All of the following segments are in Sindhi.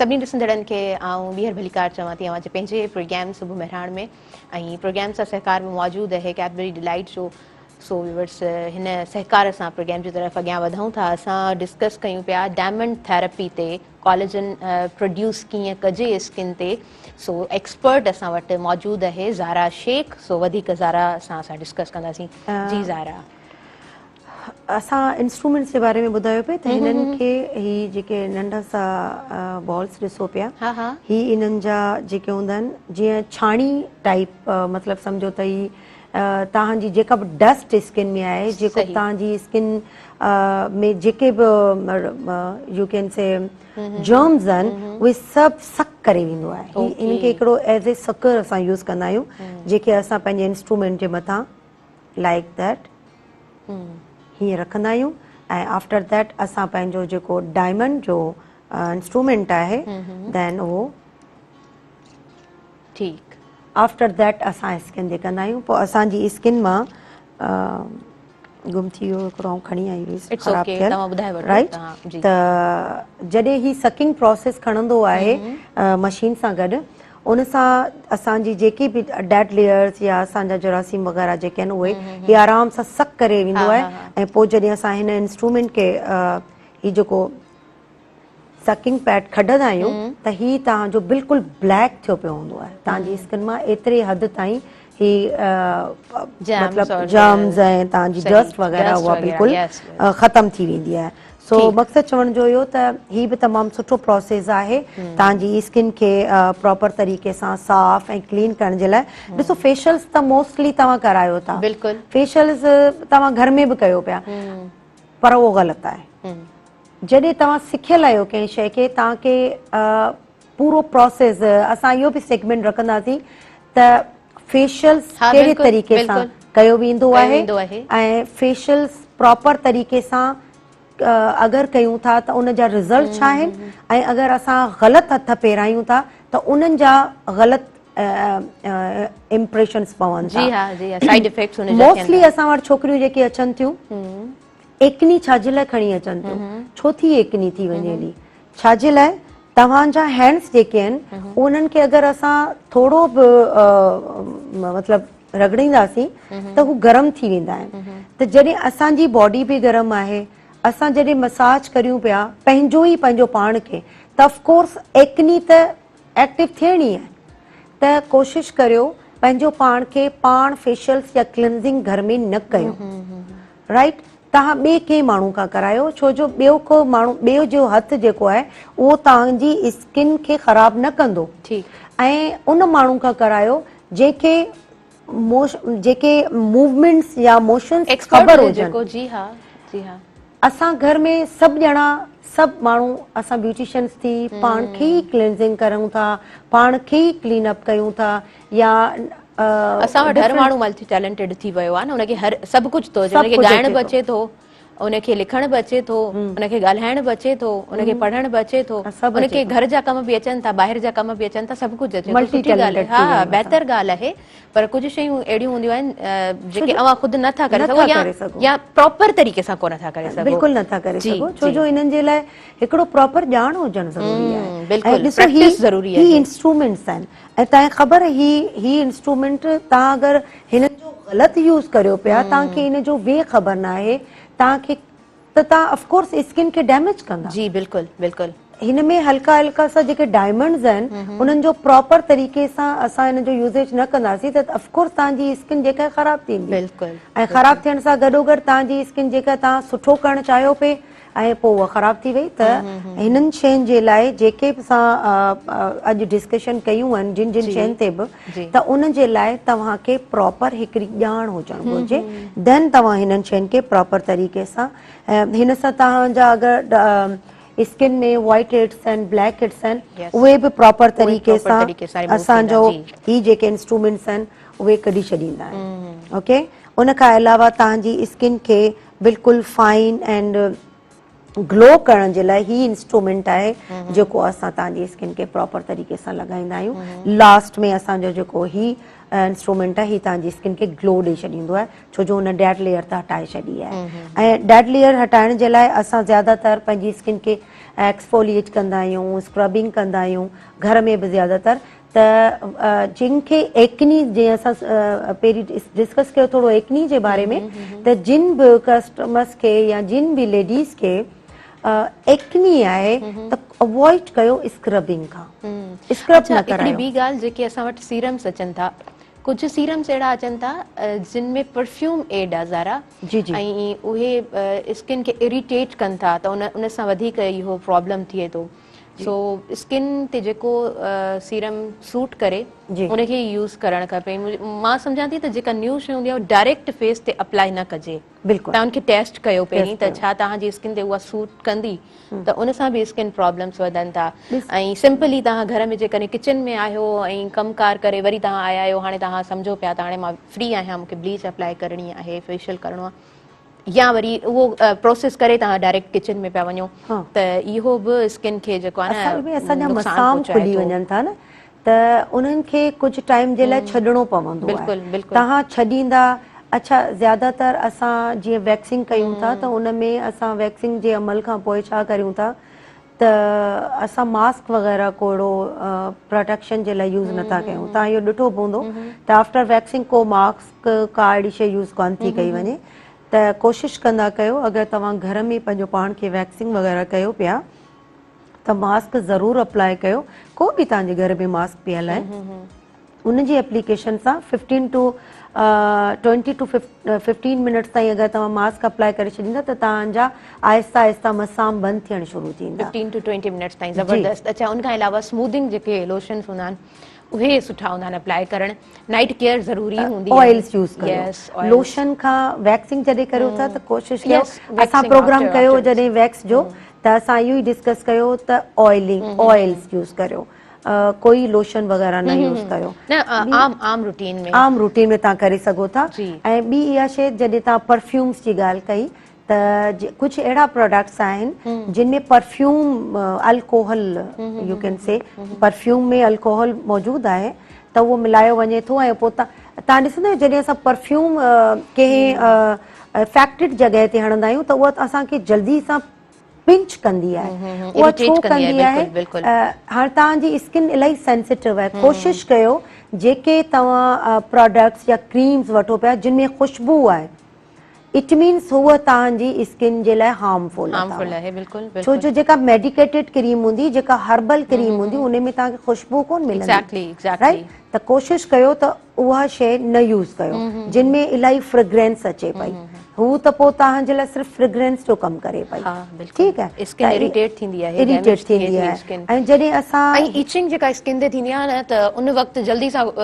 سڀني ڏسندڙن کي آئون ٻيهر ڀليڪار چوان ٿي اوهان جي پنهنجي پروگرام صبح مهراڻ ۾ ۽ پروگرام سان سهڪار ۾ موجود آهي ڪيڊبري ڊيلائيٽ جو. سو ويورس هن سهڪار سان پروگرام جي طرف اڳيان وڌون ٿا. اسان ڊسڪس ڪيون پيا ڊائمنڊ ٿيراپي تي ڪاليجن پروڊيوس ڪيئن ڪجي اسڪن تي. سو ايڪسپرٽ اسان وٽ موجود آهي زارا شيخ. سو وڌيڪ زارا سان اسان ڊسڪس ڪنداسين. جي زارا. اسان انسٽرومينٽس جي باري ۾ ٻڌايو پئي ته هنن کي هي جيڪي ننڍا سا بالز ڏسو پيا هي انهن جا جيڪي هوندا آهن جيئن ڇاڻي ٽائيپ مطلب سمجهو ته هي توهان جي جيڪا به ڊسٽ اسڪن ۾ آهي جيڪو به توهان جي اسڪن ۾ جيڪي به يو ڪين سي جرمز آهن اهي سڀ سڪ ڪري ويندو آهي. هي ان کي هڪڙو ايز اي سڪر اسان يوز ڪندا آهيون جيڪي اسان پنهنجي انسٽرومينٽ جي مٿان لائيڪ that هيئن رکندا آهيون ۽ آفٽر that اسان پنهنجو جيڪو ڊائمنڊ جو انسٽرومينٽ آهي دين اهو ٺيڪ. آفٽر that اسان اسڪن تي ڪندا آهيون پوء اسان جي اسڪن مان گم ٿي ويو هڪڙو آئون کڻي آئي هيس خراب ٿيل رائٽ ته جڏهن هي سڪنگ پروسيس کڻندو آهي مشين سان گڏ ان سان اسان جي جيڪي به ڊيڊ ليئرز يا اسان جا جراثيم وغيره جيڪي آهن اهي هي آرام سان سڪ ڪري ويندو آهي ۽ پوء جڏهن اسان هن انسٽرومينٽ کي هي جيڪو سڪنگ پيڊ کڍندا آهيون ته هي توهان جو بلڪل بليڪ ٿيو پيو هوندو آهي توهان جي اسڪن مان ايتري حد تائين هي مطلب جرمز ۽ توهان جي ڊسٽ وغيره اها بلڪل ختم ٿي ويندي آهي سو مقصد چوڻ جو اهو ته هي به تمام سٺو پروسيس آهي توهان جي اسڪن کي پراپر طريقي سان صاف ۽ ڪلين ڪرڻ جي لاء. ڏسو فيشلز ته موسٽلي توهان ڪرايو ٿا، بلڪل فيشلز توهان گهر ۾ به ڪيو پيا، پر اهو غلط آهي. جڏهن توهان سکيل آهيو ڪنهن شيء کي، توهان کي پورو پروسيس، اسان اهو به سيگمينٽ رکنداسين ته فيشلز ڪهڙي طريقي سان ڪيو ويندو آهي ۽ فيشلز پراپر طريقي سان اگر ڪيون ٿا ته ان جا رزلٽ ڇا آهن ۽ اگر اسان غلط هٿ ڦيرايون ٿا ته انهن جا غلط امپريشنز پون ٿا. جي ها جي ها سائيڊ افيڪٽس ان جا ٿين ٿا. موسٽلي اسان وٽ ڇوڪريون جيڪي اچن ٿيون ايڪني ڇا جي لاء کڻي اچن ٿيون ڇو ٿي ايڪني ٿي وڃي هلي ڇا جي لاء توهان جا هينڊس جيڪي آهن انهن کي اگر اسان ٿورو به مطلب رڳڙينداسين ته هو گرم ٿي ويندا آهن ته جڏهن اسان جي باڊي به گرم آهي اسان جڏهن مساج ڪريون پيا پنهنجو ئي پنهنجو پاڻ کي ته آف ڪورس ايڪني ته ايڪٽو ٿيڻي آهي ته ڪوشش ڪريو پنهنجو پاڻ کي پاڻ فيشلس يا ڪلينزنگ گهر ۾ نه ڪيو رائيٽ توهان ٻئي ڪنهن ماڻهو کان ڪرايو ڇو جو ٻيو ڪو ماڻهو ٻيو جو هٿ جيڪو آهي اهو توهان جي اسڪن کي خراب نه ڪندو ۽ ان ماڻهو کان ڪرايو جنهن کي موش جيڪي موومينٽس يا موشنس خبر هجن. جي ها جي ها. اسان گهر ۾ سڀ ڄڻا سڀ ماڻهو اسان بيوٽيشنس ٿي پاڻ کي ئي ڪلينزنگ ڪريون ٿا پاڻ کي ئي ڪلين اپ ڪيون ٿا يا اسان وٽ هر ماڻهو ملٽي ٽيلنٽيڊ ٿي ويو آهي نه ان کي هر سڀ ڪجهه ٿو اچي ان کي ڳائڻ به اچي ٿو ان کي لکڻ به اچي ٿو ان کي ڳالهائڻ به اچي ٿو ان کي پڙهڻ به اچي ٿو ان کي گهر جا ڪم به اچن ٿا ٻاهر جا ڪم به اچن ٿا سڀ ڪجهه اچي ٿو سٺي ڳالهه آهي ها بهتر ڳالهه آهي پر ڪجهه شيون اهڙيون هونديون آهن جيڪي اوهان خود نه ٿا ڪري سگهو يا پراپر طريقي سان ڪونه ٿا ڪري سگهو. بلڪل نه ٿا ڪري سگهو ڇو جو انهن جي لاء هڪڙو پراپر ڄاڻ هجڻ ضروري آهي بلڪل پريڪٽس ضروري آهي. هي انسٽرومينٽس آهن ۽ توهان کي خبر هي هي انسٽرومينٽ توهان اگر هنن جو غلط يوز ڪريو پيا توهان کي ان جو وي خبر ناهي توهان کي ته توهان آف ڪورس اسڪن کي ڊيميج ڪندا. جي بلڪل بلڪل. هن ۾ هلڪا هلڪا سا جيڪي ڊائمنڊز آهن انهن جو پراپر طريقي سان اسان ان جو يوزيج نه ڪنداسين ته آف ڪورس توهان جي اسڪن جيڪا آهي خراب ٿيندي. بلڪل. ۽ خراب ٿيڻ سان گڏوگڏ توهان جي اسڪن جيڪا توهان سٺو ڪرڻ چاهيو پئي ۽ پوء اها خراب ٿي وئي ته هنن شين جي لاء جيڪي به اسان اڄ ڊسڪشن ڪيون آهن جن جن شين تي به ته ان جي لاء توهان کي پراپر هڪڙي ڄاڻ هجڻ گهرجي دين توهان هنن شين کي پراپر طريقي سان هن سان توهان جا اگر اسڪن ۾ وائٽ هيڊس آهن بليڪ هيڊس آهن اهي به پراپر طريقي سان اسان جو هي جيڪي انسٽرومينٽس آهن اهي ڪڍي ڇڏيندا آهن اوڪي ان کان علاوه توهان جي اسڪن کي بلڪل فائن اينڊ گلو ڪرڻ جي لاء هي انسٽرومينٽ آهي جيڪو اسان توهان جي اسڪن کي پراپر طريقي سان لڳائيندا آهيون لاسٽ ۾ اسان جو جيڪو هي انسٽرومينٽ آهي هي توهان جي اسڪن کي گلو ڏئي ڇڏيندو آهي ڇو جو ان ڊيڊ ليئر ته هٽائي ڇڏي آهي ۽ ڊيڊ ليئر هٽائڻ جي لاء اسان زياده تر پنهنجي اسڪن کي ايڪسفوليئيٽ ڪندا آهيون، اسڪربنگ ڪندا آهيون گهر ۾ به زياده تر ته جن کي ايڪني جيئن اسان پهرين ڊسڪس ڪيو ٿورو ايڪني جي باري ۾ ته جن به ڪسٽمرس کي يا جن به ليڊيز کي ايڪني آهي ته اوائڊ ڪيو اسڪربنگ کان، اسڪرب نه هڪڙي ڪرايو. ٻي ڳالهه جيڪي اسان وٽ سيرمس اچن ٿا، ڪجهه سيرمس اهڙا اچن ٿا جن ۾ پرفيوم ايڊ آ زارا جي جي ۽ اهي اسڪن کي اريٽيٽ ڪن ٿا ته ان ان سان وڌيڪ اهو پرابلم ٿئي ٿو. سو اسڪن تي جيڪو سيرم سوٽ ڪري ان کي ئي يوز ڪرڻ کپي. مان سمجهان ٿي ته جيڪا نيو شي هوندي آهي ڊائريڪٽ فيس تي اپلائي نه ڪجي، بلڪل توهان ان کي ٽيسٽ ڪيو پهرين ته ڇا توهان جي اسڪن تي اها سوٽ ڪندي، ته ان سان به اسڪن پرابلمس وڌن ٿا. ۽ سمپلي توهان گهر ۾ جيڪڏهن ڪچن ۾ آهيو ۽ ڪم ڪار ڪري وري توهان آيا آهيو، هاڻي توهان سمجهو پيا ته هاڻي مان فري آهيان، مون کي بليچ اپلائي ڪرڻي آهي، فيشل ڪرڻو آهي، يا وري اهو پروسيس ڪري توهان ڊائريڪٽ ڪچن ۾ پيا وڃو ته اهو به اسڪن کي جيڪو آهي اصل ۾ اسان جا مسام کلي وڃن ٿا نه ته انهن کي ڪجهه ٽائيم جي لاء ڇڏڻو پوندو آهي، توهان ڇڏيندا. اڇا زياده تر اسان جيئن ويڪسنگ ڪيون ٿا ته ان ۾ اسان ويڪسنگ جي عمل کان پوء ڇا ڪريون ٿا ته اسان ماسڪ وغيره ڪو اهڙو پروٽيڪشن جي لاء يوز نٿا ڪيون. توهان اهو ڏٺو به هوندو ته آفٽر ويڪسنگ ڪو ماسڪ ڪا اهڙي شيء يوز ڪانه ٿي ڪئي وڃي. ته ڪوشش ڪندا ڪيو اگر توهان گهر ۾ پنهنجو پاڻ کي ويڪسنگ وغيره ڪيو پيا ته ماسڪ ضرور اپلائي ڪيو. ڪو به توهان جي گهر ۾ ماسڪ پيل آهي ان جي اپليڪيشن سان 15 ٽو 20 ٽو 15 منٽس تائين اگر توهان ماسڪ اپلائي ڪري ڇڏيندا ته توهان جا آهسته آهسته مسام بند ٿيڻ شروع ٿيندا. 15 ٽو 20 منٽس تائين زبردست. اڇا ان کان علاوه سموٿنگ جيڪي لوشنس هوندا آهن اهي سٺا هوندا آهن اپلائي ڪرڻ، نائٽ ڪيئر ضروري هوندي آهي. آئلس يوز ڪيو لوشن کان ويڪسنگ جڏهن ڪريو ٿا ته ڪوشش ڪيو، اسان پروگرام ڪيو جڏهن ويڪس جو ته اسان اهو ئي ڊسڪس ڪيو ته آئلنگ آئلس يوز ڪريو، ڪوئي لوشن وغيره نه يوز ڪيو. نه عام عام روٽين ۾، عام روٽين ۾ توهان ڪري سگهو ٿا. ۽ ٻي اها شيء جڏهن توهان پرفيومز جي ڳالهه ڪئي ته ڪجهه اهڙا پراڊڪٽس آهن جن ۾ perfume alcohol you can see perfume ۾ alcohol موجود آهي ته اهو ملايو وڃي ٿو ۽ پوء توهان ڏسندا آهيو جڏهن اسان پرفيوم ڪنهن افيڪٽيڊ جڳهه تي هڻندا آهيون ته اها اسان کي جلدي سان پنچ ڪندي آهي. اها ڇو ڪندي آهي؟ هاڻ توهان جي اسڪن الاهي سينسيٽو آهي، ڪوشش ڪيو جيڪي توهان پراڊڪٽس يا ڪريمز وٺو پيا جن ۾ خوشبو آهي it means هوء توهان جي اسڪن جي لاء هارمفل آهي، ڇو جو جيڪا ميڊيڪيٽيڊ ڪريم هوندي جيڪا هربل ڪريم هوندي ان ۾ توهان کي خوشبو ڪونه ملندي، رائٽ؟ ته ڪوشش ڪيو ته اها شيء نه يوز ڪيو جن ۾ الاهي فريگرنس اچي پئي، هو ته پوء توهان جي لاء صرف فريگرنس جو ڪم ڪري پئي، ٺيڪ آهي، اسڪن اريٽيٽ ٿيندي آهي، اريٽيٽ ٿيندي آهي ۽ جڏهن اسان ۽ ايچنگ جيڪا اسڪن تي ٿيندي آهي نه ته ان وقت جلدي سان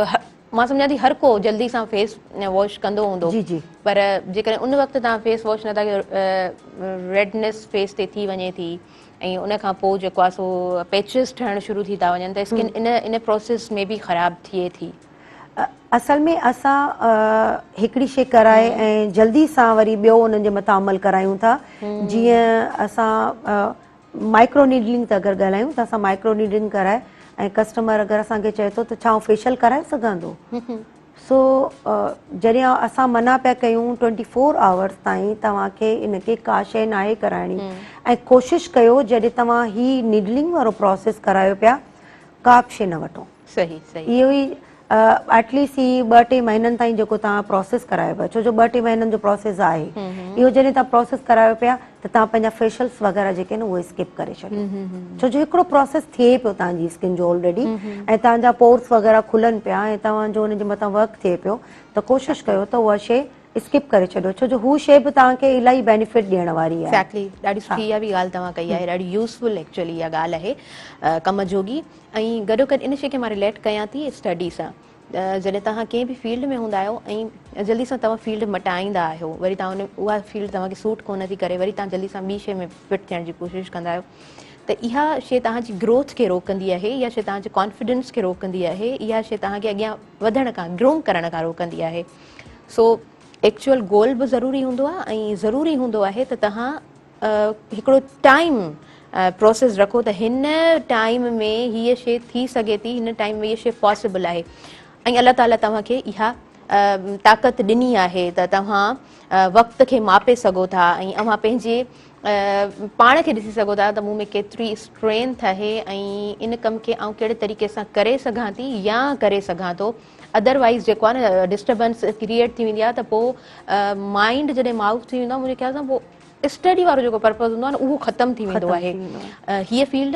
مان سمجهان ٿي هر ڪو جلدي سان فيس واش ڪندو هوندو، جي جي، پر جيڪڏهن ان وقت توهان فيس واش نٿا ڪيو ريڊنس فيس تي ٿي وڃي ٿي ۽ ان کان پوء جيڪو آهي سو پيچز ٺهڻ شروع ٿي ٿا وڃن ته اسڪن ان ان پروسيس ۾ به خراب ٿئي ٿي. اصل ۾ اسان هڪڙي شي ڪرائي ۽ جلدي سان وري ٻيو انهن جي مٿان عمل ڪرايون ٿا، جيئن اسان مائڪرو نيڊلنگ تي اگر ڳالهايون ته اسان مائڪرو نيڊلنگ ڪرائي ۽ ڪسٽمر اگر اسان کي چئي ٿو ته ڇا آئون فيشل ڪرائي سگهان ٿو، سو جڏهن اسان منع پيا ڪيون 24 آورس تائين توهان کي ان کي ڪا شيء ناهي ڪرائڻي ۽ ڪوشش ڪيو جڏهن توهان هي نيڊلنگ وارو پروسيس ڪرايو پيا ڪا به شيء نه وٺو. صحيح صحيح. اهو ئي ايٽ ليسٽ هي ٻه ٽي مهينن تائين جيڪو توهان پروسيس ڪرايو پيا، ڇو جو ٻه ٽي مهينن جو پروسيس آهي اهو، جڏهن توهان پروسيس ڪرايو پيا ته توهان پنهنجا فيشلس وغيره جيڪي آهن اهي اسڪپ ڪري ڇڏيو، ڇو جو هڪڙو پروسيس ٿئي پيو توهان جي اسڪن جو آلريڊي ۽ توهان جا پورس وغيره کلن پيا ۽ توهان جو ان جي مٿان ورڪ ٿئي پيو ته ڪوشش ڪيو ته اها شيء اسڪپ ڪري ڇڏيو، ڇو جو هو شيء به توهان کي الاهي بينيفٽ ڏيڻ واري آهي. ايگزيڪٽلي ڏاڍي سٺي اها به ڳالهه توهان ڪئي آهي، ڏاڍي يوزفل ايڪچوئلي اها ڳالهه آهي ڪم جوڳي ۽ گڏو گڏ ان شيء کي مان رليٽ ڪيان ٿي اسٽڊي سان، جڏهن توهان ڪنهن به فيلڊ ۾ هوندا آهيو ۽ جلدي سان توهان فيلڊ مٽائيندا آهيو، وري توهان ان اها فيلڊ توهان کي سوٽ ڪونه ٿي ڪري، وري توهان جلدي سان ٻي شيء ۾ فٽ ٿيڻ جي ڪوشش ڪندا آهيو ته اها شيء توهان جي گروٿ کي روڪندي آهي، اها شيء توهان جي ڪانفيڊنس کي روڪندي آهي، اها شيء توهان کي اڳيان وڌڻ کان گروم ڪرڻ کان روڪندي آهي. سو ايڪچوئل گول به ضروري هوندو آهي ۽ ضروري هوندو آهي ته توهان هڪڙو ٽائيم پروسيس رکو ته هن ٽائيم ۾ هيء شيء ٿي سگهي ٿي، هن ٽائيم ۾ هيء شيء پاسيبل آهي ۽ الله تعاليٰ توهان کي اها طاقت ڏني آهي ته توهان وقت کي ماپي سگهو ٿا ۽ اوهان پنهنجي پاڻ کي ڏسي سگهو ٿا ته مون ۾ ڪيتري اسٽرينٿ آهي ۽ ان ڪم کي آئون ڪهڙي طريقي سان ڪري سگهان ٿي يا ڪري سگهان ٿو. ادروائيز جيڪو آهي نه ڊسٽربنس ڪريئيٽ ٿي ويندي آهي ته پوء مائنڊ جڏهن مائوف ٿي ويندو آهي منهنجي خيال سان پوء اسٽڊي وارو جيڪو پرپز هوندو آهي نه اهو ختم ٿي ويندو آهي. هيء فيلڊ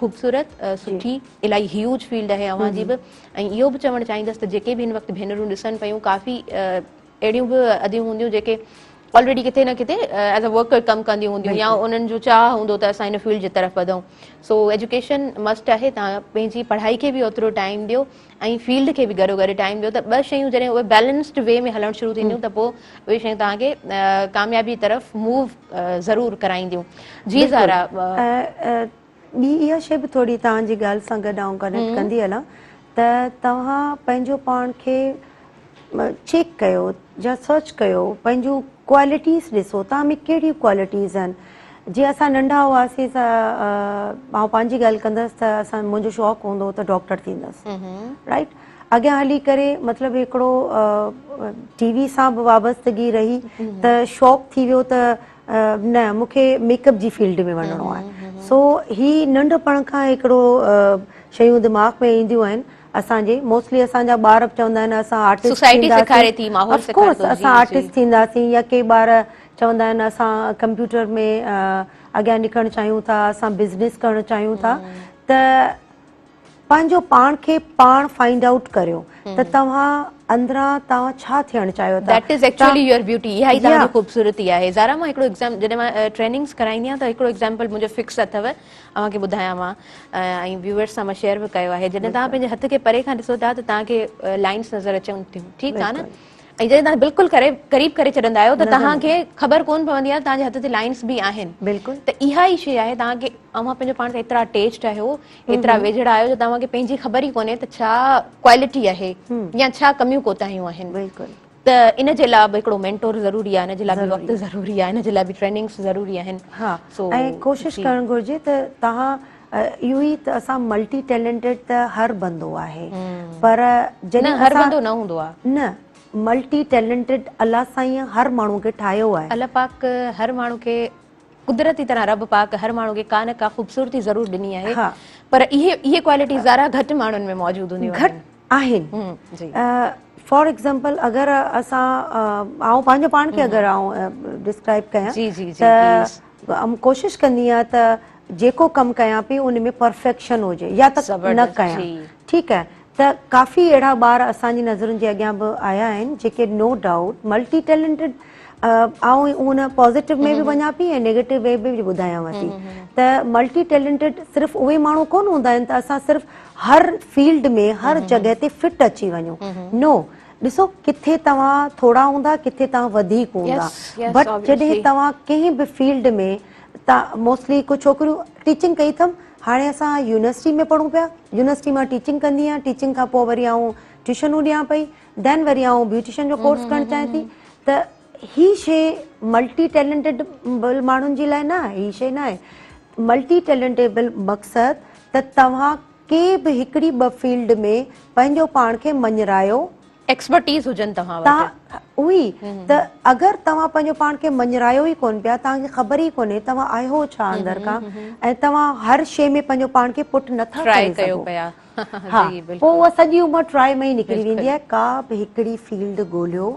خوبصورت سٺي الاهي هيوج فيلڊ آهي اوهان جي به ۽ اهو به چوڻ چاهيندس ته جيڪي به هن وقت ڀينرون ڏسن پيون ڪافي اهڙيون به اديون هونديون جيڪي آلريڊي ڪٿي نه ڪٿي ايز ا ورڪر ڪم ڪنديون هونديون يا انهن جو چاهه هوندو ته اسان هن فيلڊ جي طرف وڌون. سو ايجوڪيشن مسٽ آهي، توهان پنهنجي پڙهائي کي به اوترو ٽائيم ڏيو ۽ فيلڊ کي به گڏو گڏ ٽائيم ڏيو ته ٻه شيون جڏهن اهي بيلنسڊ وي ۾ هلڻ شروع ٿينديون ته پوء اهي شيون توهان کي ڪاميابي طرف موو ضرور ڪرائينديون. جي زارا. ٻي اها شيء به ٿوري توهان جي ڳالهه سان گڏ آئون ڪنيڪٽ ڪندي هلان ته توهان پنهنجو پاڻ کي چيڪ ڪيو يا سرچ ڪيو پنهنجون ڪوالٽيز ڏسو توهان ۾ ڪهڙيون ڪوالٽيز آهن جيئن اسان ننڍا هئاسين ته آئون پنهنجي ڳالهه ڪندس ته اسان منهنجو شوق هوندو هو ته ڊاڪٽر ٿيندس رائٽ اڳيان هلي ڪري مطلب هڪڙو ٽي وي سان به وابستگي رهي ته شوق ٿي ويو ته نه مون کي ميڪ اپ جي فيلڊ ۾ وڃڻو آهي سو هي ننڍپڻ کان هڪڙو شيون دماغ ۾ اينديون آهن اسان جي موسٽلي اسان جا ٻار به چوندا آهن اسان آرٽسٽ سوسائٽي سيکاري ٿي ماحول سيکاري ٿو اسان آرٽسٽ ٿينداسين يا ڪي ٻار چوندا آهن اسان ڪمپيوٽر ۾ اڳيان نڪرڻ چاهيون ٿا اسان بزنس ڪرڻ چاهيون ٿا ته پنهنجو پاڻ کي پاڻ فائنڊ آئوٽ ڪريو ته توهان اندران توهان ڇا ٿيڻ چاهيو ٿا. That is actually your beauty اها ئي توهان جي خوبصورتي آهي. زارا مان هڪڙو ايگزام جڏهن مان ٽريننگس ڪرائيندي آهيان ته هڪڙو ايگزامپل منهنجو فڪس اٿو اوهان کي ٻڌايان مان ۽ ويوئرس سان مان شيئر به ڪيو آهي جڏهن توهان پنهنجي هٿ کي پري کان ڏسو ٿا ته توهان کي لائنس نظر اچن ٿيون ٺيڪ آهي نه ۽ جڏهن توهان بلڪل قريب ڪري ڇڏندا آهيو ته توهان کي خبر ڪون پوندي آهي توهان جي هٿ تي لائنس به آهن بلڪل ته اها ئي شيء آهي توهان کي اوهان پنهنجو پاڻ سان ايترا اٽيچڊ آهيو ايترا ويجهڙا آهيو جو توهان کي پنهنجي خبر ئي ڪونهي ته ڇا ڪوالٽي آهي يا ڇا ڪميون ڪوتاهيون آهن بلڪل ته ان جي لاء به هڪڙو مينٽور ضروري آهي ان جي لاء به وقت ضروري آهي ان جي لاء به ٽريننگس ضروري آهن ها ۽ ڪوشش ڪرڻ گهرجي ته توهان اهو ئي ته اسان ملٽي ٽيلنٽيڊ ته هر بندو آهي پر جڏهن هر بندو نه هوندو آهي نه ملٽي ٽيلنٽيڊ الله سائين هر ماڻهو کي ٺاهيو آهي. الله پاڪ هر ماڻهو کي قدرتي طرح رب پاڪ هر ماڻهو کي ڪا نه ڪا خوبصورتي ضرور ڏني آهي پر اهي اهي ڪوالٽيز ذرا گهٽ ماڻهن ۾ موجود هونديون آهن. گهٽ آهن فار ايگزامپل اگر اسان آئون پنهنجو پاڻ کي اگر آئون ڊسڪرائب ڪيان ته آئون ڪوشش ڪندي آهيان ته جيڪو ڪم ڪيان پئي ان ۾ پرفيڪشن هجي يا ته نه ڪيان ٺيڪ آهي ته ڪافي اهڙا ٻار اسان جي نظرن جي اڳيان به آيا آهن جيڪي نو ڊائوٽ ملٽي ٽيلنٽيڊ آئون ان پازيٽو ۾ به وڃان پئي ۽ نيگيٽو وي ۾ به ٻڌايانو ٿي ته ملٽي ٽيلنٽيڊ صرف اهي ماڻهو ڪونه هوندا آهن ته اسان صرف هر فيلڊ ۾ هر جڳهه تي فٽ اچي وڃون نو ڏسو ڪٿي توهان ٿورا هوندا ڪٿي توهان وڌيڪ هوندا بٽ جڏهن توهان ڪنهن به فيلڊ ۾ موسٽلي ڪجهه ڇوڪريون ٽيچنگ ڪئي اٿم هاڻي اسان يونيورسٽي ۾ پڙهون پيا يونيورسٽي مان ٽيچنگ ڪندي آهيان ٽيچنگ کان پوء وري آئون ٽيوشنون ڏيان پئي دين وري آئون بيوٽيشن جو ڪورس ڪرڻ چاهيان ٿي ته هي شي ملٽي ٽيلنٽيڊ ماڻهن جي لاء نه آهي هي شي نه آهي ملٽي ٽيلنٽيبل مقصد ته توهان ڪي به هڪڙي ٻه فيلڊ ۾ پنهنجو پاڻ کي مڃرايو. ايڪسپرٽيز هجن توهان وٽ. اهي ته اگر توهان پنهنجو پاڻ کي مڃرايو ئي ڪونه پيا توهان کي خبر ئي ڪونهي توهان آهيو ڇا اندر کان ۽ توهان هر شي ۾ پنهنجو پاڻ کي پٽ نٿا ڪري سگهو ها پوء اها سڄي عمر ٽرائي ۾ ئي نڪري ويندي آهي ڪا به هڪڙي فيلڊ ڳوليو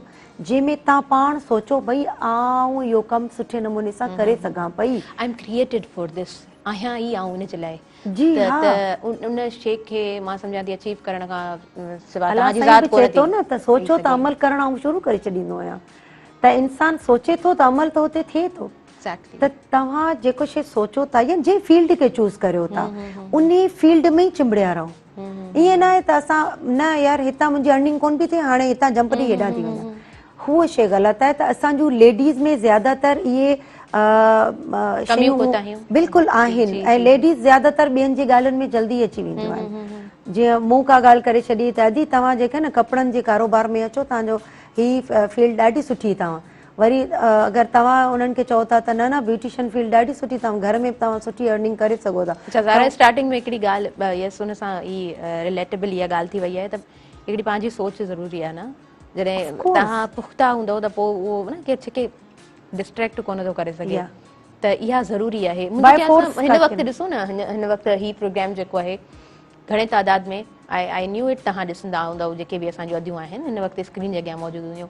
جنهن ۾ توهان پاڻ سوچو ڀئي آئون اهو ڪم سٺي نموني سان ڪري سگهان پئي. I am created for this آهيان ئي آئون ان جي لاء جي ها ته ان شي کي مان سمجهان ٿي اچيو ڪرڻ کان سوا توهان جي ذات ڪونه ٿي نه ته سوچو ته عمل ڪرڻ آئون شروع ڪري ڇڏيندو آهيان ته انسان سوچي ٿو ته عمل ته هتي ٿئي ٿو ته توهان جيڪو شي سوچو ٿا يا جنهن فيلڊ کي چوز ڪريو ٿا انهي فيلڊ ۾ ئي چنبڙيا رهو ائين نه آهي ته اسان نه يار هتان منهنجي ارننگ ڪونه پئي ٿئي هاڻي هتان جمپ ڏئي هيڏانهن ٿي وڃان هوء شيء غلط آهي ته اسان جون ليڊيز ۾ زياده تر اهي شيون بلڪل آهن ۽ ليڊيز زياده تر ٻين جي ڳالهين ۾ جلدي اچي وينديون آهن جيئن مون ڪا ڳالهه ڪري ڇڏي ته ادي توهان جيڪي نه ڪپڙن جي ڪاروبار ۾ اچو توهان جو هي فيلڊ ڏاڍي سٺي توهان وري اگر توهان انهن کي چئو ٿا ته نه نه بيوٽيشن فيلڊ ڏاڍي سٺي توهان گهر ۾ به توهان سٺي ارننگ ڪري سگهو ٿا. اڇا زارا اسٽارٽنگ ۾ هڪڙي ڳالهه يس ان سان ئي رليٽيبل اها ڳالهه ٿي وئي آهي ته هڪڙي پنهنجي سوچ ضروري آهي نه. جڏهن توهان پختا هوندؤ ته پوء اهو نه ڪير ڇڪي ڊسٽريڪٽ ڪونه ٿو ڪري سگهي ته اها ضروري آهي. منهنجي خيال سان هن وقت ڏسو نه هن وقت هي پروگرام جيڪو آهي گهڻي تعداد ۾ آء آء نيو it توهان ڏسندا هوندؤ جيڪي به اسان جون اديون آهن هن وقت اسڪرين جي اڳيان موجود هونديون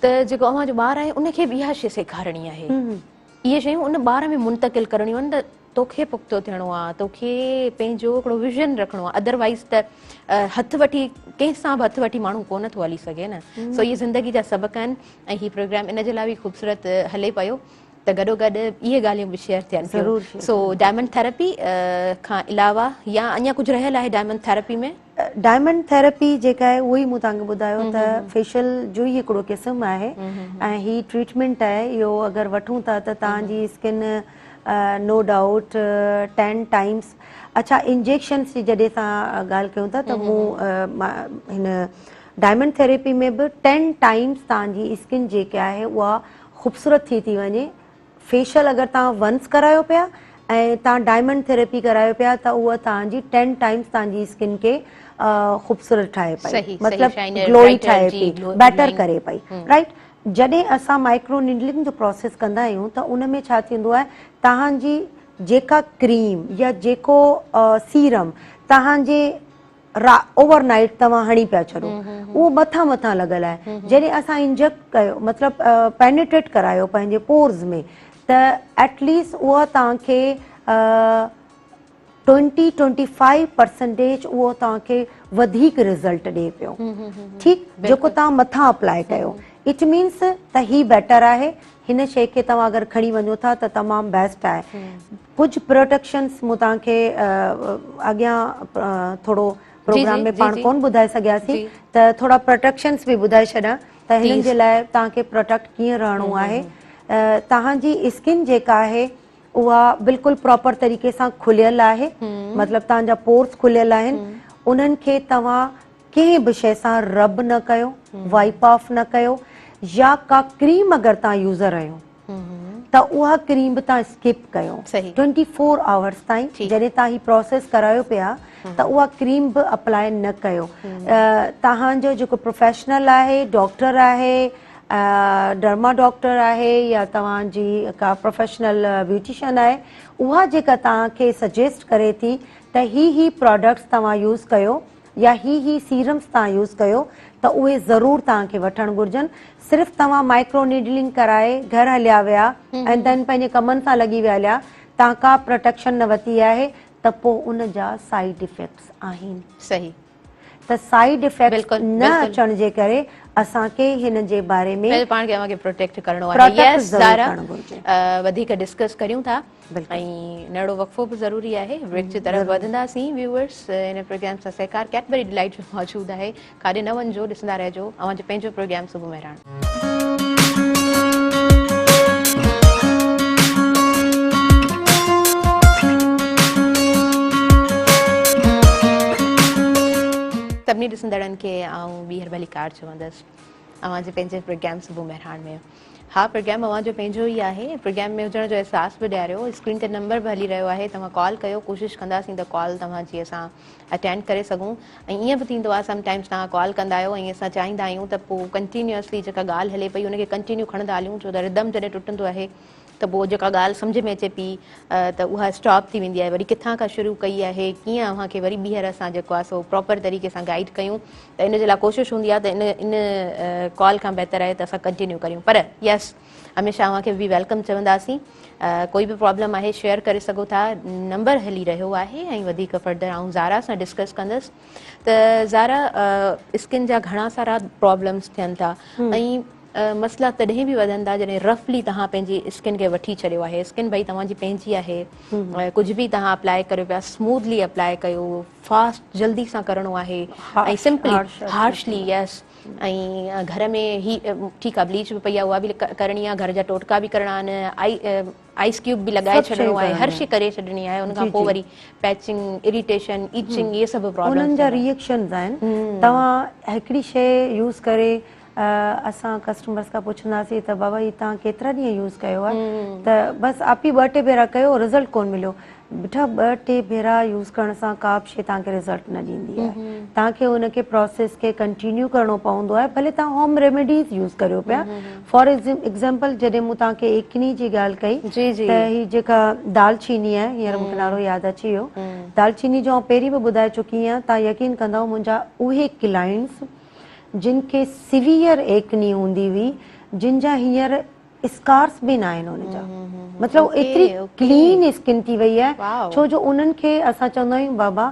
ته جيڪو اوهان جو ٻار آهي ان کي به اها شي سيکارڻي آهي اهي شيون ان ٻار ۾ منتقل ڪرڻيون آهن ته توکي پختو ٿيڻو آ توکي پنهنجو هڪڙو ويزن رکڻو آ ادروائز ته هٿ وٺي ڪنهن سان به هٿ وٺي ماڻهو ڪونه ٿو هلي سگهي نه سو اهي زندگي جا سبق آهن ۽ هي پروگرام ان جي لاء به خوبصورت هلي پيو ته گڏو گڏ اهي ڳالهيون به شيئر ٿين پيون سو ڊائمنڊ ٿيراپي کان علاوه يا اڃا ڪجهه رهيل آهي ڊائمنڊ ٿيراپي ۾؟ ڊائمنڊ ٿيراپي جيڪا آهي اهو ئي مون توهان کي ٻڌايو ته فيشل جو ئي هڪڙو قسم آهي ۽ هي ٽريٽمينٽ آهي اهو اگر وٺون ٿا ته توهان جي اسڪن نو ڊائوٽ 10 ٽائمس اڇا انجيڪشنس جي جڏهن اسان ڳالهه ڪيون ٿا ته مون هن ڊائمنڊ ٿيراپي ۾ به 10 ٽائمس توهان جي اسڪن جيڪا آهي اها خوبصورت ٿي ٿي وڃي فيشل اگر توهان ونس ڪرايو پيا ۽ توهان ڊائمنڊ ٿيراپي ڪرايو پيا ته اها توهان جي 10 ٽائمس توهان جي اسڪن کي خوبصورت ٺاهي پئي مطلب گلوئي ٺاهي پئي بيٽر ڪري پئي رائٽ جڏهن اسان مائڪرو نيڊلنگ جو پروسيس ڪندا آهيون ته ان ۾ ڇا ٿيندو آهي توهان جي جيڪا ڪريم يا جيڪو سيرم توهان جي را اوور نائيٽ توهان هڻي پيا ڇڏو اهو مٿان مٿان لڳل آهي جڏهن اسان انجيڪٽ ڪيو مطلب پينيٽريٽ ڪرايو پنهنجي پورز ۾ ته ايٽ ليسٽ اها توهان کي ٽوئنٽي ٽوئنٽي فائيو پرسنٽيج اهو توهان کي وڌيڪ رزلٽ ڏي پيو ٺيڪ جيڪو توهان مٿان اپلائي ڪيو it means ته هي بيٽر آهي هن شي کي توهان اگر کڻي وڃو ٿا ته تمام بيسٽ آهي ڪجهه پروٽيڪشنس مون توهان کي اڳيان ٿورو پروگرام ۾ پاڻ ڪون ٻڌائي سگهياسين ته ٿورا پروٽيڪشنس به ٻڌائي ڇڏيان ته هنن جي لاء توهان کي پروٽيڪٽ ڪيئن رهڻو آهي توهان جي اسڪن جيڪا آهي اها بلڪل پراپر طريقي سان کليل آهي مطلب توهان جا پورس کليل آهن انهن کي توهان ڪنهن به شيء سان رب نه ڪيو وائپ آف نه ڪيو يا ڪا ڪريم اگر توهان يوزر آهيو ته اها ڪريم به توهان اسڪپ ڪيو 24 آورس تائين جڏهن توهان هي پروسيس ڪرايو پيا ته اها ڪريم به اپلائي نه ڪيو توهان جو جيڪو پروفيشنل آهي ڊاڪٽر آهي ڊرما ڊاڪٽر آهي يا توهان جي ڪا پروفيشنل بيوٽيشن آهي اها جيڪا توهان کي سجيسٽ ڪري ٿي ته هي هي پراڊڪٽس توهان يوز ڪيو يا هي هي سيرمز توهان يوز ڪيو ته اهي ضرور توهان کي وٺڻ گهرجن صرف توهان مائڪرو نيڊلنگ ڪرائي گهر هليا ويا ۽ دين پنهنجي ڪمن سان لڳي ويا هليا توهان ڪا پروٽيڪشن نه وتي آهي ته پوء ان جا سائيڊ افيڪٽس آهن. صحيح. ته سائيڊ افيڪٽس نه اچڻ جي ڪري اسان کي هن جي باري ۾ پنهنجو پاڻ کي اوهان کي پروٽيڪٽ ڪرڻو آهي. يس زارا وڌيڪ ڊسڪس ڪريون ٿا. ۽ ننڍڙو وقفو به ضروري آهي بريڪ جي طرف وڌنداسين ويوئرس هن پروگرام سان سهڪار ڪيڊبري ڊيلائيٽ جو موجود آهي ڪاڏي نه وڃجو ڏسندا رهجو اوهان جو پنهنجو پروگرام صبح مهراڻ. سڀني ڏسندڙن کي آئون ٻيهر ڀليڪار چوندس اوهان جي پنهنجي پروگرام صبح مهراڻ ۾. ها پروگرام اوهان جو پنهنجو ئي آهي پروگرام ۾ هجڻ جو احساس به ڏياريو اسڪرين تي نمبر به هلي رهيو آهي توهان ڪال ڪيو ڪوشش ڪنداسين ته ڪال توهان جي اسان اٽينڊ ڪري سگهون ۽ ائين به ٿيندو آهي سم ٽائمز توهان ڪال ڪندا آهيو ۽ اسان چاهيندا آهيون ته پوء ڪنٽينيوسلي جيڪا ڳالهه هلي پئي ان کي ڪنٽينيو کڻندا هليون ڇو ته ردم جڏهن ٽٽندو آهي ته پوء جيڪا ڳالهه سمجهه ۾ اچي پئي ته اها اسٽاپ ٿي ويندي آهي وري ڪٿان کان شروع ڪئي آهي ڪيئن اوهان کي وري ٻيهر اسان جيڪو آهي سو پراپر طريقي سان گائيڊ ڪيون ته ان جي لاء ڪوشش هوندي آهي ته ان ان ڪال کان بهتر آهي ته اسان ڪنٽينيو ڪريون پر يس هميشه اوهان کي به welcome چونداسين ڪوئي به پرابلم آهي شيئر ڪري سگهو ٿا نمبر هلي رهيو آهي ۽ وڌيڪ فردر آئون زارا سان ڊسڪس ڪندس ته زارا اسڪن جا گهڻا سارا پرابلمس ٿين ٿا ۽ مسئلا تڏهن به وڌن ٿا جڏهن رفلي توهان پنهنجي اسڪن کي وٺي ڇڏيو آهي اسڪن ڀئي توهان جي پنهنجي آهي ڪجهه به توهان اپلائي ڪريو پيا سموٿلي اپلائي ڪيو فاسٽ جلدي سان ڪرڻو آهي ۽ سمپلي هارشلي يس ۽ گهر ۾ هي ٺيڪ آهي بليچ به پئي آهي اها به ڪرڻي آهي گهر جا ٽوٽڪا به ڪرڻا آهن آئي آئس ڪيوب به لڳائي ڇڏڻو آهي هر شي ڪري ڇڏڻي آهي ان کان پوء وري پيچنگ اريٽيشن ايچنگ اهي سڀ پرابلمز انهن جا ريئڪشنز آهن توهان هڪڙي شي يوز ڪري اسان ڪسٽمرس کان پڇنداسين ته بابا هي توهان ڪيترا ڏينهن يوز ڪيو آهي ته بس آپي ٻه ٽي ڀيرا ڪيو رزلٽ ڪون مليو بيٺا ٻه ٽي ڀيرا يوز ڪرڻ سان ڪا به شي توهان کي رزلٽ نه ڏيندي آهي توهان کي ان کي پروسيس کي ڪنٽينيو ڪرڻو پوندو آهي ڀلي توهان هوم ريميڊيز يوز ڪريو پيا فار ايگزامپل جڏهن مون توهان کي ايڪني جي ڳالهه ڪئي ته هي جيڪا دال چيني آهي هينئر مون کي نالو ياد اچي ويو دال چيني جو آئون پهرين به ٻڌائي چڪي آهيان توهان يقين ڪندؤ منهنجا اهي ڪلائنٽس جن کي سيويئر ايڪني هوندي هئي جن جا هينئر اسڪارس به ناهن ان جا مطلب ايتري ڪلين اسڪن ٿي وئي آهي ڇو جو انهن کي اسان چوندا آهيون بابا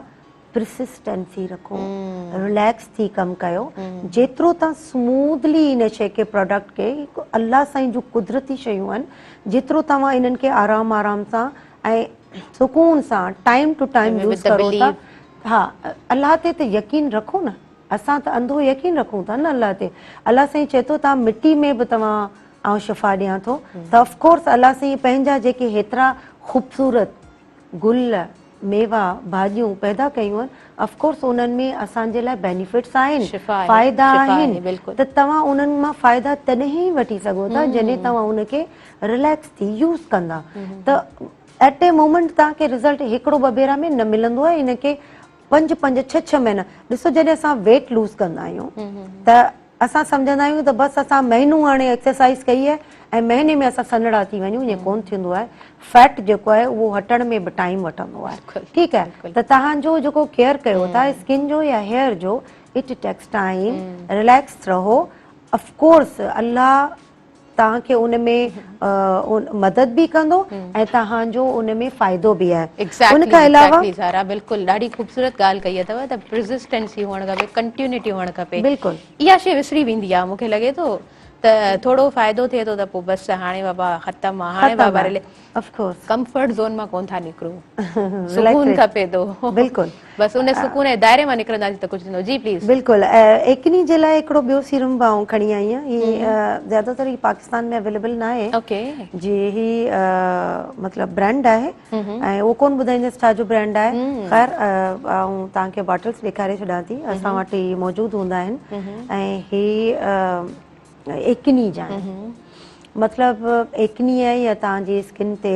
پرسسٽنسي رکو رليڪس ٿي ڪم ڪيو جيترو تان سموٿلي ان شي کي پروڊڪٽ کي الله سائين جون قدرتي شيون آهن جيترو توهان انهن کي آرام آرام سان ۽ سڪون سان ٽائيم ٽو ٽائيم يوز ڪرو ٿا ها الله تي ته يقين رکو نه اسان ته انڌو يقين رکون ٿا نه الله تي. الله سائين چئي ٿو توهان مٽي ۾ به توهان آئون شفا ڏيان ٿو ته آف ڪورس الله سائين پنهنجا جيڪي هيترا خوبصورت گل، ميوا، ڀاڄيون پيدا ڪيون آهن آف ڪورس انهن ۾ اسان جي لاء بينيفٽس آهن، فائدا آهن ته توهان انهن مان فائدا تڏهن ئي وٺي سگهو ٿا جڏهن توهان ان کي رليڪس ٿي يوز ڪندا ته ايٽ اي مومينٽ توهان کي رزلٽ هڪڙو ٻه ڀيرا ۾ نه ملندو آهي ان کي پنج پنج ڇهه ڇهه مهينا ڏسو جڏهن اسان ويٽ لوز ڪندا آهيون ته اسان سمجهندا آهيون ته بس اسان مهينو هاڻي ايڪسرسائز ڪئي آهي ۽ مهيني ۾ اسان سنهڙا ٿي وڃون ائين ڪون ٿيندو آهي فيٽ جيڪو آهي اهو هٽڻ ۾ به ٽائيم وٺندو آهي ٺيڪ آهي ته توهان جو جيڪو ڪيئر ڪيو ٿا اسڪن جو يا هيئر جو it takes time relax رهو افڪورس الله توهان کي ان ۾ مدد به ڪندو ۽ توهان جو ان ۾ فائدو به آهي ان کان علاوه ايگزيڪٽلي زارا بلڪل ڏاڍي خوبصورت ڳالهه ڪئي اٿو ته پرزسٽنسي هئڻ کپي ڪنٽينيوٽي هئڻ کپي بلڪل اها شي وسري ويندي آهي مونکي لڳي ٿو ته ٿورو فائدو ٿئي ٿو ته پوء بس هاڻي بابا ختم آهي هاڻي بابا رلي آف ڪورس ڪمفرٽ زون مان ڪون ٿا نڪرون سڪون کپي ٿو بلڪل بس ان سڪون جي دائري مان نڪرنداسين ته ڪجهه ٿيندو جي پليز بلڪل ايڪني جي لاء هڪڙو ٻيو سيرم به آئون کڻي آئي آهيان هي زياده تر هي پاڪستان ۾ اويليبل نه آهي اوڪي جي هي مطلب برانڊ آهي ۽ اهو ڪون ٻڌائيندس ڇا جو برانڊ آهي خير آئون توهان کي باٽلز ڏيکاري ڇڏان ٿي اسان وٽ هي موجود هوندا آهن ۽ هي ايڪني جا آهن مطلب ايڪني آهي يا توهان جي اسڪن تي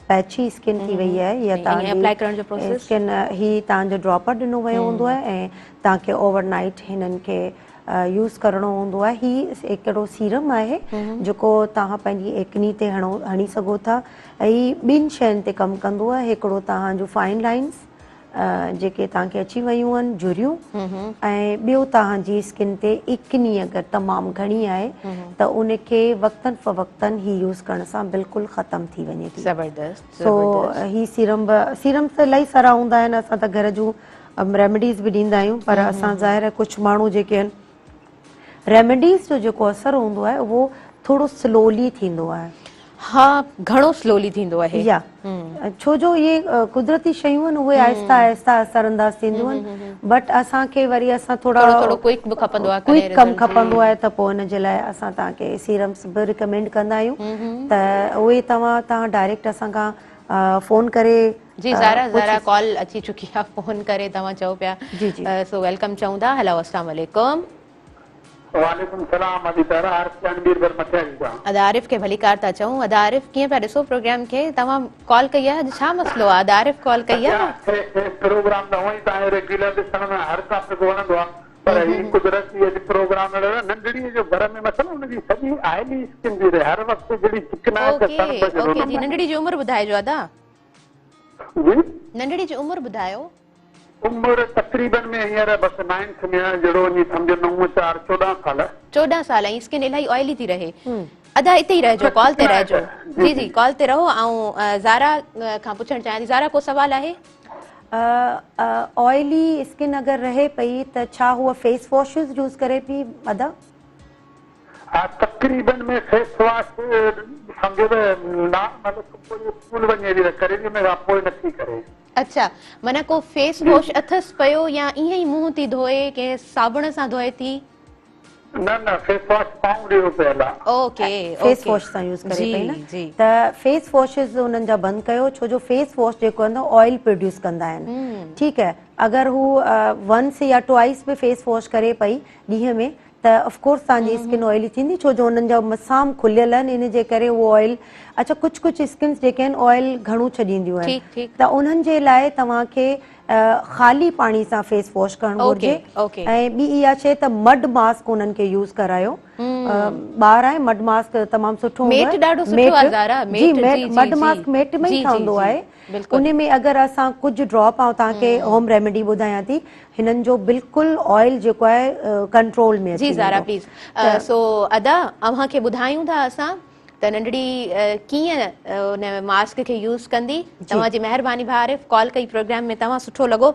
پيچي اسڪن ٿي وئي آهي يا توهان جي اپلائي ڪرڻ جو پروسيس اسڪن هي توهان جو ڊراپر ڏنو ويو هوندو آهي ۽ توهان کي اوور نائيٽ هنن کي يوز ڪرڻو هوندو آهي هي هڪڙو سيرم آهي جيڪو توهان پنهنجي ايڪني تي هڻو هڻي سگهو ٿا هي ٻن شين تي ڪم ڪندو آهي هڪڙو توهان جو فائن لائنس جيڪي توهان کي اچي ويون آهن جهريون ۽ ٻيو توهان جي اسڪن تي اڪني اگر تمام گهڻي آهي ته ان کي وقتن فوقتن هي يوز ڪرڻ سان بلڪل ختم ٿي وڃي ٿي. زبردست سو هي سيرم به سيرمز ته الاهي سارا هوندا آهن اسان ته گهر جون ريميڊيز به ڏيندا آهيون پر اسان ظاهر آهي ڪجهه ماڻهو جيڪي آهن ريميڊيز جو جيڪو اثر هوندو آهي اهو ٿورو سلولي ٿيندو آهي. ها گهڻو سلولي ٿيندو آهي. يا ڇو جو اهي قدرتي شيون آهن اهي آهسته آهسته اثر انداز ٿينديون آهن بٽ اسان کي وري اسان ٿورا ٿورو ڪوئڪ به کپندو آهي ڪوئڪ ڪم کپندو آهي ته پوء ان جي لاء اسان توهان کي سيرمس به ريڪمينڊ ڪندا آهيون ته اهي توهان توهان ڊائريڪٽ اسان کان فون ڪري جي زارا زارا ڪال اچي چڪي آ فون ڪري توهان چئو پيا جي جي سو welcome چئون ٿا هلو اسلام عليڪم. وعليڪم السلام ادي زارا عارف جان ميربر مٽياري کان. ادا عارف کي ڀليڪار ٿا چئون ادا عارف ڪيئن پيا ڏسو پروگرام کي توهان ڪال ڪئي آ اڄ ڇا مسئلو آ ادا عارف ڪال ڪئي آ. ادا پروگرام ته هونئن ئي توهان جو ريگيولر ڏسڻ ۾ هر ٽاپڪ وڻندو آ پر هي قدرتي اڄ پروگرام اهڙو نه ننڍڙي جو گهر ۾ مسئلو ان جي سڄي آئلي اسڪن ٿي رهي هر وقت جهڙي چڪنائٽ اوڪي سڻڀ جهڙو اوڪي جي ننڍڙي جي عمر ٻڌائجو ادا. جي. ننڍڙي جي عمر ٻڌايو. عمر تقريبن ۾ هينئر بس نائنٿ ۾ آهي جهڙو وڃي سمجهه نو چار 14 سال. 14 سال ۽ اسڪن الاهي آئلي ٿي رهي ادا اتي ئي رهجو ڪال تي رهجو جي جي ڪال تي رهو آئون زارا کان پڇڻ چاهيان ٿي زارا ڪو سوال آهي. آئلي اسڪن اگر رهي پئي ته ڇا هوء فيس واشز يوز ڪري پئي ادا. ها تقريبن ۾ فيس واش سمجهو ته نارمل صبح جو اسڪول وڃي ٿي ته ڪري ٿي ان کان پوء نٿي ڪري. اڇا معنيٰ ڪو فيس واش اٿس پيو يا ائين ئي منهن ٿي ڌوئي ڪنهن صابڻ سان ڌوئي ٿي. نه نه فيس واش پائونڊ جو پيل آ. اوڪي فيس واش سان يوز ڪري پئي نه ته فيس واشز انهن جا بند ڪيو ڇو جو فيس واش جيڪو آهي نه آئل پروڊيوس ڪندا آهن ٺيڪ آهي اگر هو ونس يا ٽوائس به فيس واش ڪري پئي ڏينهن ۾ ته آف ڪورس توهان جي اسڪن آئلي ٿيندي ڇو جو انهن جا مسام کليل آهن ان جي ڪري اهو آئل اڇا ڪجهه ڪجهه اسڪنس جيڪي آهن آئل گهڻو ڇڏينديون آهن ته انهن جي لاء توهان کي خالي پاڻي سان فيس واش ڪرڻ گهرجي ۽ ٻي اها شي ته مڊ ماسڪ انهن کي يوز ڪرايو ٻار آهي مڊ ماسڪ تمام سٺو هوندو آهي ڏاڍو سٺو آهي زارا جي مڊ ماسڪ ميٽ ۾ ئي ٺهندو آهي ان ۾ اگر اسان ڪجهه ڊراپ آئون توهان کي هوم ريميڊي ٻڌايان ٿي هنن جو بلڪل آئل جيڪو آهي ڪنٽرول ۾ اچي جي زارا پليز سو ادا اوهان کي ٻڌايون ٿا اسان ته ننڍڙي ڪيئن ان ماسڪ کي يوز ڪندي. توهان جي مهرباني ڀاء عارف ڪال ڪئي پروگرام ۾ توهان سٺو لڳو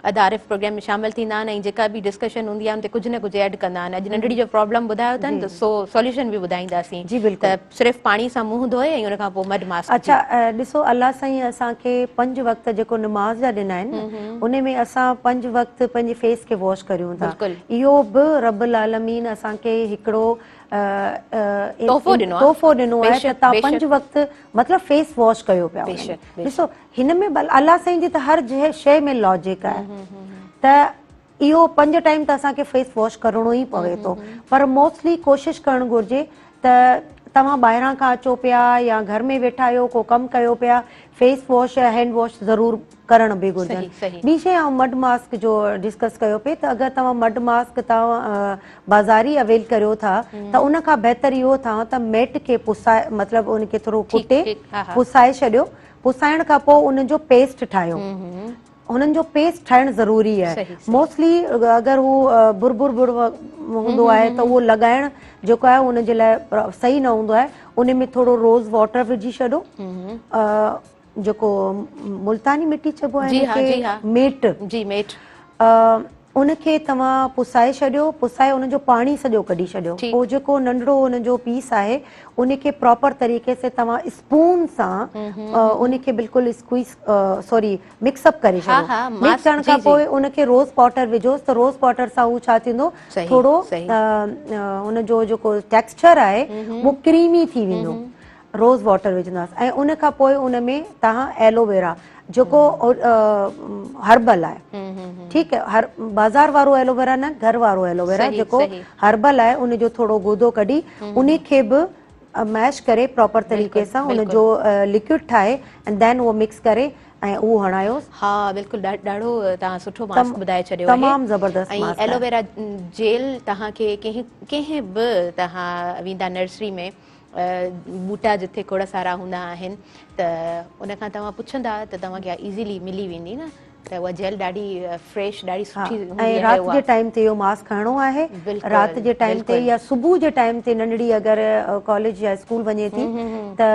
ادا عارف پروگرام ۾ شامل ٿيندا آهن ۽ جيڪا به ڊسڪشن هوندي آهي ان تي ڪجهه نه ڪجهه ايڊ ڪندا آهن اڄ ننڍڙي جو پرابلم ٻڌايو اٿن ته سو سوليوشن به ٻڌائينداسين جي بلڪل ته صرف پاڻي سان منهن ڌوئي ۽ ان کان پوء مڊ ماسڪ اڇا ڏسو الله سائين اسان کي پنج وقت جيڪو نماز جا ڏنا آهن نه ان ۾ اسان پنج وقت پنهنجي فيس کي واش ڪريون ٿا اهو به رب العالمين اسان کي هڪڙو تحفو ڏنو آهي تحفو ڏنو آهي ته تان پنج وقت مطلب فيس واش ڪيو پيا ڏسو هن ۾ الله سائين جي ته هر شيء ۾ لاجڪ آهي ته اهو پنج ٽائيم ته اسان کي فيس واش ڪرڻو ئي پوي ٿو پر موسٽلي ڪوشش ڪرڻ گهرجي ته توهان ٻاهران کان اچو پيا يا گهر ۾ ويٺا آهيو ڪو ڪم ڪيو پيا فيس واش يا هينڊ واش ضرور ڪرڻ به گهرجن. ٻي شيء آئون مڊ ماسڪ جو ڊسڪس ڪيو پئي ته اگر توهان مڊ ماسڪ توهان بازاري اويل ڪريو ٿا ته ان کان بهتر اهو اٿئو ته ميٽ کي پسائي مطلب ان کي ٿورو ڪٽي پسائي ڇڏيو پسائڻ کان پوء ان جو پيسٽ ٺاهيو هنن جو پيسٽ ٺاهڻ ضروري آهي موسٽلي اگر هو بربر بر هوندو آهي ته اهو لڳائڻ جيڪو آهي ان جي لاء صحيح نه هوندو آهي ان ۾ ٿورو روز واٽر وجهي ڇڏيو جيڪو ملتاني مٽي چئبو آهي ان کي ميٽ جي ميٽ ان کي توهان پسائي ڇڏيو پسائي ان جو پاڻي سڄو ڪڍي ڇڏيو پوء جيڪو ننڍڙو ان جو پيس آهي ان کي پراپر طريقي سي توهان اسپون سان ان کي بلڪل اسڪويز سوري مڪس اپ ڪري ڇڏيو مڪس ڪرڻ کان پوء ان کي روز پاوڊر وجهوس ته روز پاوڊر سان هو ڇا ٿيندو ٿورو ان جو جيڪو ٽيڪسچر آهي اهو ڪريمي ٿي ويندو روز واٽر وجهنداس ۽ ان کان پوء ان ۾ توهان ايلوويرا جيڪو هربل آهي ٺيڪ هر بازار وارو ايلوويرا نه گهر وارو ايلوويرا جيڪو هربل آهي ان جو ٿورو گودو ڪڍي ان کي به ميش ڪري پراپر طريقي سان ان جو لڪوڊ ٺاهي ۽ دين اهو مڪس ڪري ۽ اهو هڻايوس. ها بلڪل ڏاڍو توهان سٺو ماسڪ ٻڌائي ڇڏيو آهي. تمام زبردست ماسڪ آهي. ۽ ايلوويرا جيل توهان کي ڪنهن ڪنهن به توهان ويندا نرسري ۾ ٻوٽا جتي کوڙ سارا هوندا آهن ته ان کان توهان پڇندا ته توهان کي ايزيلي ملي ويندي نه ته اها جيل ڏاڍي فريش ڏاڍي سٺي هوندي آهي ۽ رات جي ٽائيم تي اهو ماسڪ هڻڻو آهي رات جي ٽائيم تي يا صبح جي ٽائيم تي ننڍڙي اگر ڪاليج يا اسڪول وڃي ٿي ته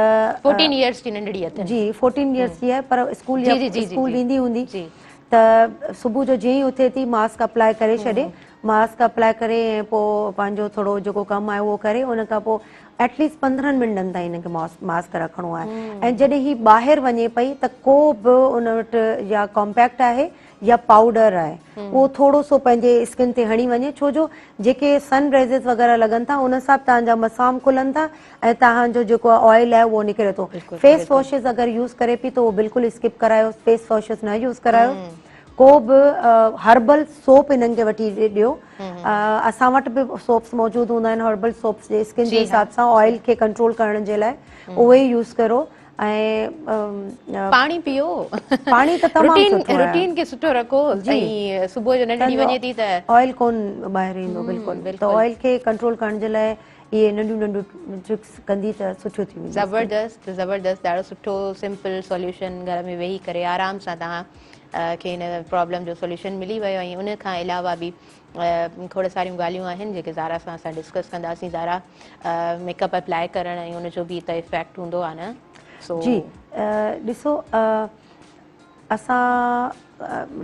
14 ايئرس جي ننڍڙي اٿن جي 14 ايئرس جي آهي پر اسڪول يا اسڪول ويندي هوندي ته صبح جو جيئن ئي اٿي ٿي ماسڪ اپلائي ڪري ڇڏي ماسڪ اپلائي ڪري ۽ پوء پنهنجو ٿورو جيڪو ڪم آهي اهو ڪري ان کان پوء ايٽ ليسٽ 15 منٽن تائين هن کي ماسڪ رکڻو آهي ۽ جڏهن هي ٻاهر وڃي پئي ته ڪو به ان وٽ يا ڪامپيڪٽ آهي يا پائوڊر آهي اهو ٿورو سو پنهنجي اسڪن تي هڻي وڃي ڇو جو جيڪي سن ريزز وغيره لڳن ٿا ان سان به توهان جا مسام کلن ٿا ۽ توهان جو جيڪو آئل آهي اهو نڪري ٿو فيس واشز اگر يوز ڪري پئي ته اهو بلڪل اسڪپ ڪرايو فيس واشز نه يوز ڪرايو ڪو به هربل سوپ انهن کي وٺي ڏيو اسان وٽ به سوپس موجود هوندا آهن هربل سوپس جي اسڪن جي حساب سان آئل کي ڪنٽرول ڪرڻ جي لاء اهي يوز ڪرو ۽ پاڻي پيو پاڻي ته تمام سٺو آهي روٽين کي سٺو رکو ۽ صبح جو ننڍڙي وڃي ٿي ته آئل ڪون ٻاهر ايندو بلڪل ته آئل کي ڪنٽرول ڪرڻ جي لاء اهي ننڍيون ننڍيون ٽرڪس ڪندي ته سٺيون ٿي وينديون. زبردست زبردست ڏاڍو سٺو سمپل سوليوشن گهر ۾ ويهي ڪري آرام سان توهان کي هن پرابلم جو سوليوشن ملي ويو ۽ ان کان علاوه به کوڙ ساريون ڳالهيون آهن جيڪي زارا سان اسان ڊسڪس ڪنداسين زارا ميڪ اپ اپلائي ڪرڻ ۽ ان جو به ته افيڪٽ هوندو آهي نه سو جي ڏسو اسان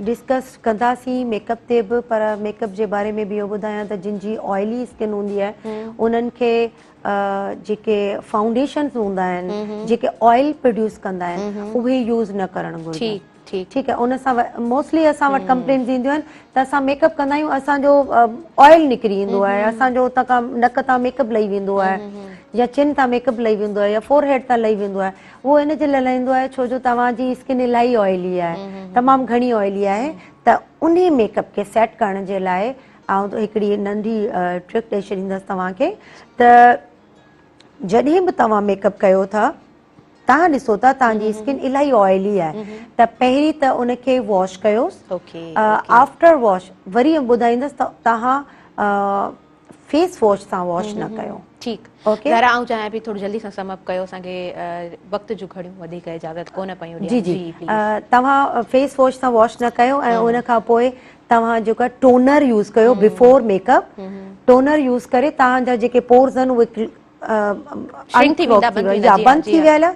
ڊسڪس ڪنداسين ميڪ اپ تي به پر ميڪ اپ جي باري ۾ به اهو ٻڌايان ته جن جي آئلي اسڪن هوندي آهي انهن کي جيڪي فائونڊيشنز هوندا آهن جيڪي آئل پروڊيوس ڪندا آهن اهي يوز نه ڪرڻ گهرجن ٺيڪ آهي ان سان موسٽلي اسان وٽ ڪمپلينز اينديون آهن ته اسان ميڪ اپ ڪندا آهيون اسان جو آئل نڪري ايندو آهي اسان جو اتان کان نڪ تان ميڪ اپ لهي ويندو آهي يا چن تان ميڪ اپ لهي ويندو آهي يا فور هيڊ تان لهي ويندو آهي اهو ان جي لاء لهندو آهي ڇو جو توهان جي اسڪن الاهي آئلي آهي تمام گهڻي آئلي آهي ته انهي ميڪ اپ کي سيٽ ڪرڻ جي لاء آئون هڪڙي ننڍي ٽرڪ ڏئي ڇڏيندس توهان کي ته جڏهن به توهان ميڪ اپ ڪيو ٿا توهان ڏسو ٿا توهان جي اسڪن الاهي آئلي آهي ته پهرين ته ان کي واش ڪيوس آفٽر واش وري ٻڌائيندس ته توهان فيس واش سان واش نه ڪيو. ٺيڪ اوڪي زهرا آئون چاهيان پئي ٿورو جلدي سان سم اپ ڪيو اسان کي وقت جون گهڙيون وڌيڪ اجازت ڪونه پيون ڏين. جي جي توهان فيس واش سان واش نه ڪيو ۽ ان کان پوء توهان جيڪو ٽونر يوز ڪيو before make up Toner use ڪري توهان جا جيڪي پورز آهن اهي شرنڪ ٿي ويندا بند ٿي ويندا بند ٿي ويل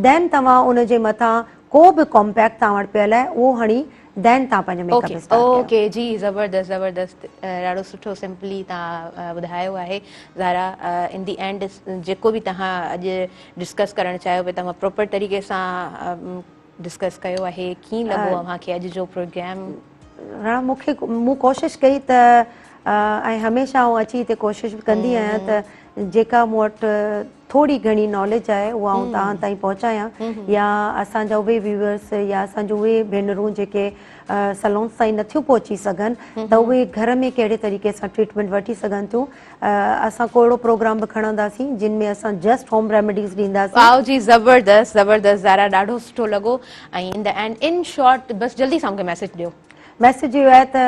دين توهان ان جي مٿان ڪو به ڪمپيڪٽ توهان وٽ پيل آهي اهو هڻي دين توهان پنهنجو ميڪ اپ اسٽارٽ ڪيو. اوڪي جي زبردست زبردست ڏاڍو سٺو سمپلي توهان ٻڌايو آهي زارا ان the and جيڪو به توهان اڄ ڊسڪس ڪرڻ چاهيو پئي توهان پراپر طريقي سان ڊسڪس ڪيو آهي ڪيئن لڳو اوهان کي اڄ جو پروگرام؟ راڻا مون کي مون ڪوشش ڪئي ته ۽ هميشه آئون اچي هتي ڪوشش به ڪندي آهيان ته جيڪا مون وٽ ٿوري گهڻي ناليج آهي اها آئون توهان تائين پهچايان يا اسان جا اهي ويوئرس يا اسان جون اهي ڀينرون جيڪي سلونس تائين نٿيون پهچي سگهن ته اهي گهر ۾ ڪهڙي طريقي سان ٽريٽمينٽ وٺي سگهن ٿيون اسان ڪو اهڙو پروگرام به کڻنداسين جن ۾ اسان جسٽ هوم ريميڊيز ڏينداسين. واو جي زبردست زبردست زارا ڏاڍو سٺو لڳو ۽ in the end in short بس جلدي سان مونکي ميسيج ڏيو. ميسيج اهو آهي ته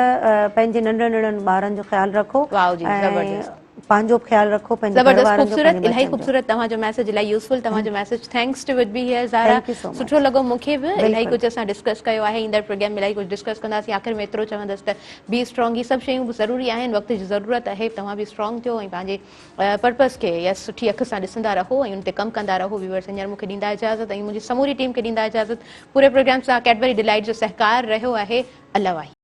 پنهنجي ننڍڙن ننڍڙن ٻارن جو خيال رکو واو جي زبردست پنهنجو به خيال رکو پنهنجي گهر زبردست وارن جو خوبصورت پنهنجي الاهي ٻچن جو. خوبصورت توهان جو ميسيج الاهي يوزفل توهان جو message thanks to with be here Zara Thank you so much. سٺو لڳو مونکي به الاهي بلڪل. ڪجهه اسان ڊسڪس ڪيو آهي ايندڙ پروگرام ۾ الاهي ڪجهه ڊسڪس ڪنداسين آخر ۾ ايترو چوندس ته بي اسٽرانگ هي سڀ شيون به ضروري آهن وقت جي ضرورت آهي توهان به اسٽرانگ ٿيو ۽ پنهنجي پرپس کي يا سٺي اک سان ڏسندا رهو ۽ ان تي ڪم ڪندا رهو ويورس هينئر مون کي ڏيندا اجازت ۽ منهنجي سموري ٽيم کي ڏيندا اجازت پوري پروگرام سان ڪيڊبري ڊلائيٽ جو سهڪار رهيو آهي الله واهي.